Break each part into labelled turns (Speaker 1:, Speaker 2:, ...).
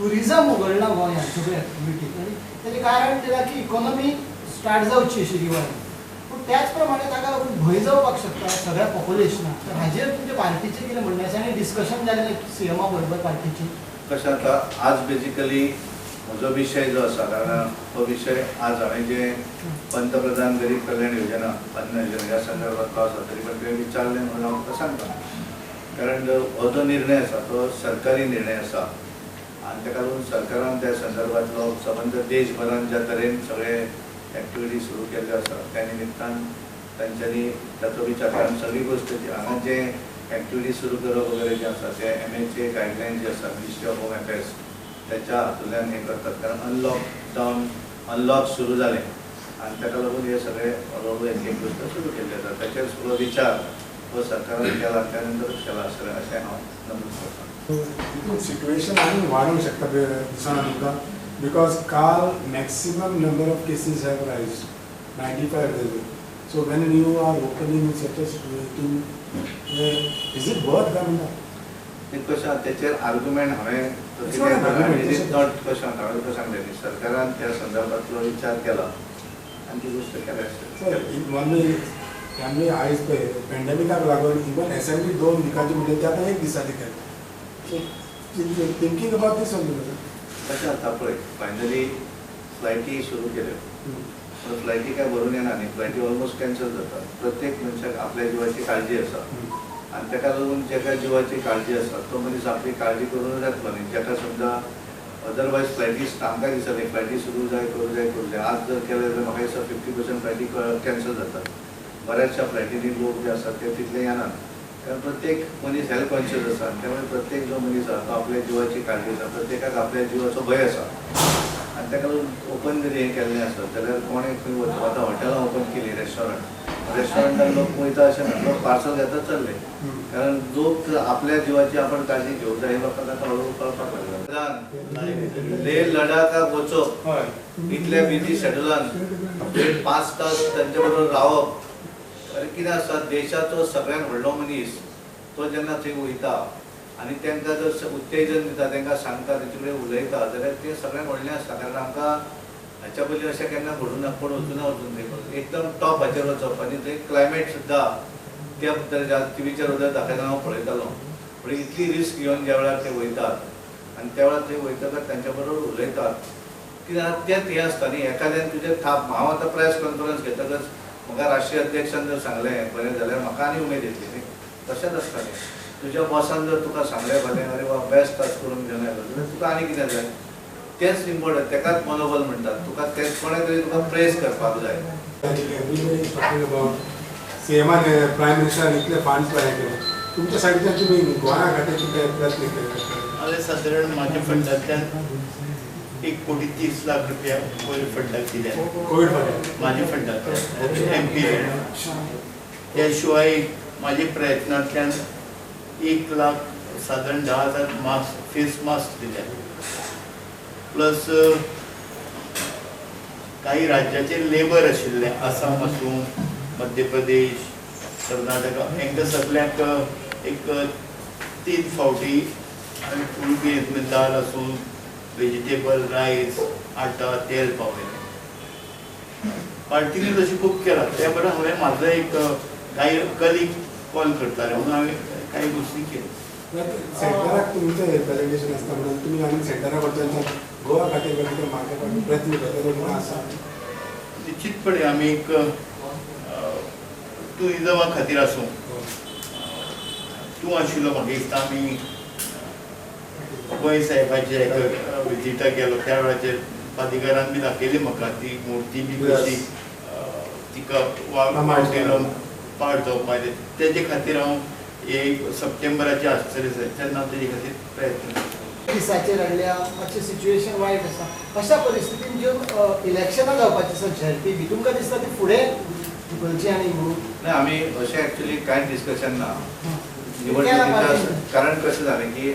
Speaker 1: Tourism उगडला गोंयांत सगळे activity आनी तेजें कारण कितें की इकॉनॉमी स्टार्ट जावची अशी रिवायव, पूण त्याच प्रमाणे ताका लागून भंय जावपाक शकता सगळ्या पॉप्युलेशनाक. तर हाजेर तुमच्या पार्टीचें कितें म्हणणें आसा आनी डिस्कशन जालें सीएमा बरोबर पार्टीची?
Speaker 2: कशें आतां आज बेजिकली म्हजो विशय जो आसा, कारण तो विशय आज हांवें जे पंतप्रधान गरीब कल्याण योजना अन्न योजना ह्या संदर्भातलो आसा, तरी पण तुवें विचारलें म्हणून हांव तुका सांगता. कारण हो जो निर्णय आसा तो सरकारी निर्णय आसा आनी ताका लागून सरकारान त्या संदर्भातलो सबंद देशभरान ज्या तरेन सगळे एक्टिविटी सुरू केल्ल्यो आसा त्या निमित्तान तांच्यांनी ताचो विचार, कारण सगळी गोश्ट हांगा जे एक्टिविटी सुरू करप वगैरे जे आसा ते MHA guideline जे आसा, मिनिस्ट्री ऑफ होम अफेर्स, त्याच्या हातूंतल्यान हें करतात. कारण अनलॉक डावन अनलॉक सुरू जालें आनी ताका लागून हे सगळे हळू एक एक गोश्ट सुरू केल्ली आसा. ताचेर सगळो विचार हो सरकारान केला, त्या नंतरूच केला आसतलें अशें हांव नमूद करतां.
Speaker 3: सिट्युएशन आनी वाडोवंक शकता दिसना तुमकां? Because काल maximum number of cases have rise 95 जाले. So when you are opening in such a situation, is it worth काय म्हणटा?
Speaker 2: कशें तेचेर आर्ग्युमेंट हांवें not कशें हांवें तुका सांगलें न्ही, सरकारान त्या संदर्भातलो विचार केला आनी ती गोश्ट केल्या आसतली.
Speaker 3: आमी आयज पळय पॅन्डेमिकाक लागून इवन एसेंब्ली 2 विकाची म्हणजे ते आतां 1 दिसांनी केली. So thinking about this only.
Speaker 2: कशें आतां पळय फायनली फ्लायटी सुरू केल्यो, पूण फ्लायटी काय भरून येना न्ही, फ्लायटी ऑलमोस्ट कॅन्सल जाता. प्रत्येक मनशाक आपल्या जिवाची काळजी आसा आनी ताका लागून जेका जिवाची काळजी आसा तो मनीस आपली काळजी करूनच येतलो न्ही. जेका समजा अदरवायज फ्लायटी आमकां दिसता फ्लायटी सुरू जाय करूं जाय करूं जाय, आज जर केलें जाल्यार म्हाका दिसता 50% फ्लायटी कॅन्सल जातात. बऱ्याचशा फ्लायटींनी लोक जे आसात ते तितले येनात, कारण प्रत्येक मनीस हेल्थ कॉन्शियस आसा. त्यामुळे प्रत्येक जो मनीस आसा तो आपल्या जिवाची काळजी आसा, प्रत्येकाक आपल्या जिवाचो भंय आसा आनी ताका लागून ओपन जरी हें केल्लें आसत जाल्यार कोणें खंय वचप. आतां हॉटेलां ओपन केली, रेस्टॉरंटान लोक वयता अशें ना, लोक पार्सल घेता चल्ले, कारण लोक आपल्या जिवाची आपण काळजी घेवंक जाय हे लोकांक आतां हळूहळू कळपाक लागला. लेह लडाखाक वचप इतल्या बिजी शेड्युलान 5 तास तांचे बरोबर रावप, अरे कितें आसा, देशाचो सगळ्यात व्हडलो मनीस तो जेन्ना थंय वयता आनी तांकां जर उत्तेजन दिता, तांकां सांगता, तेंचे कडेन उलयता जाल्यार तें सगळ्यात व्हडलें आसता. कारण आमकां हाच्या पयलीं अशें केन्ना घडूंक ना, कोण वचूना वचून थंय एकदम टॉप हाचेर वचप आनी थंय क्लायमेट सुद्दां त्या तरेच्या टिवीचेर वगैरे दाखयतना हांव पळयतालो. पूण इतली रिस्क घेवन ज्या वेळार ते वयतात आनी त्या वेळार थंय वयतकच तांच्या बरोबर उलयतात कित्याक तेंच हें आसता न्ही. एखाद्यान तुजें थाप, हांव आतां प्रेस कॉन्फरन्स घेतकच म्हाका राष्ट्रीय अध्यक्षान जर सांगलें बरें जाल्यार म्हाका आनी उमेद येतली न्ही. तशेंच आसता न्ही, तुज्या बॉसान जर तुका सांगलें बरें, अरे वा बेस्ट तास करून घेवन आयलो जाल्यार तुका आनी कितें जाय, तेंच इम्पॉर्टंट, तेकाच मनोबल म्हणटात. तुका तेंच कोणें तरी तुका प्रेस करपाक जाय.
Speaker 3: सीएमान प्रायम मिनिस्टरान इतले फंड्स तयार केले, तुमच्या सायडीच्यान तुमी गोंया खातीर कितें प्रयत्न केले?
Speaker 4: हांवें सादारण म्हाज्या फंडांतल्यान 1,30,00,000 रुपया कोवीड फंडाक दिल्या,
Speaker 3: कोवीड फंड
Speaker 4: म्हाज्या फंडांतल्यान MP. त्या शिवाय म्हाज्या प्रयत्नांतल्यान 1 लाख सादारण 10,000 मास्क, फेस मास्क दिल्या, प्लस काही राज्याचे लेबर आशिल्ले, आसाम आसूं, मध्य प्रदेश, कर्नाटका, हांकां सगल्यांक एक 3 फावटी हांवें फूल दाल आसूं, वेजिटेबल, रायस, आटा, तेल पावयलें. पार्टीने तशें खूब केलां. त्या बरोबर हांवें म्हाजो एक कांय कलीग कॉल करताले म्हणून हांवें कांय गोश्टी केल्यो.
Speaker 3: सेंटराक तुमचें प्रेजेंटेशन आसता म्हणून तुमी आनी सेंटरा कडच्यान गोवा खातीर कितें मागपाक प्रयत्न करता कितें आसा?
Speaker 4: निश्चितपणे आमी एक टुरिजमा खातीर आसूं, तूं आशिल्लो म्हाका दिसता, आमी गोंय साहेबाचे एक विजिटाक गेलो त्या वेळाचेर पादिकारान बी दाखयली म्हाका ती मुर्ती बी कशी तिका वाटेलो पाड जावपाचें. तेजे खातीर हांव एक सप्टेंबराचे आसतलें सर, तेन्ना तेजे खातीर प्रयत्न करता.
Speaker 1: दिसाचेर हाडल्या, मातशें सिच्युएशन वायट आसा, अशा परिस्थितीन ज्यो इलेक्शनां जावपाची आसा झेडपी बी, तुमकां दिसता ती फुडें धुकलची आनी म्हणून?
Speaker 2: ना, आमी अशें एक्चुली कांयच डिस्कशन ना निवडणुकीच्या. कारण कशें जालें की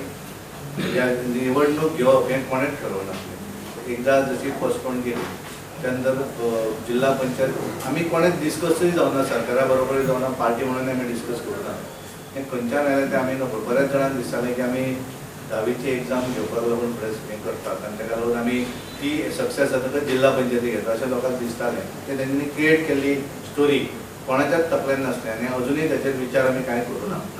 Speaker 2: निवडणूक घेवप हें कोणेंच ठरोवनासलें. एकदां जशी पोस्टपोन केली त्यानंतर जिल्हा पंचायत आमी कोणेंच डिस्कसूय जावना, सरकारा बरोबरूय जावना, पार्टी म्हणून आमी डिस्कस करूं ना. हें खंयच्यान आयलें तें आमी नको. बऱ्याच जाणांक दिसतालें की आमी 10वीची एग्जाम घेवपाक लागून प्रेस हें करता. ती सक्सेस जातकच जिल्हा पंचायती घेता अशें लोकांक दिसतालें. ते तेंच्यांनी क्रिएट केल्ली स्टोरी कोणाच्याच तकलेन नासलें आनी अजुनूय ताचेर विचार आमी कांय करूं ना.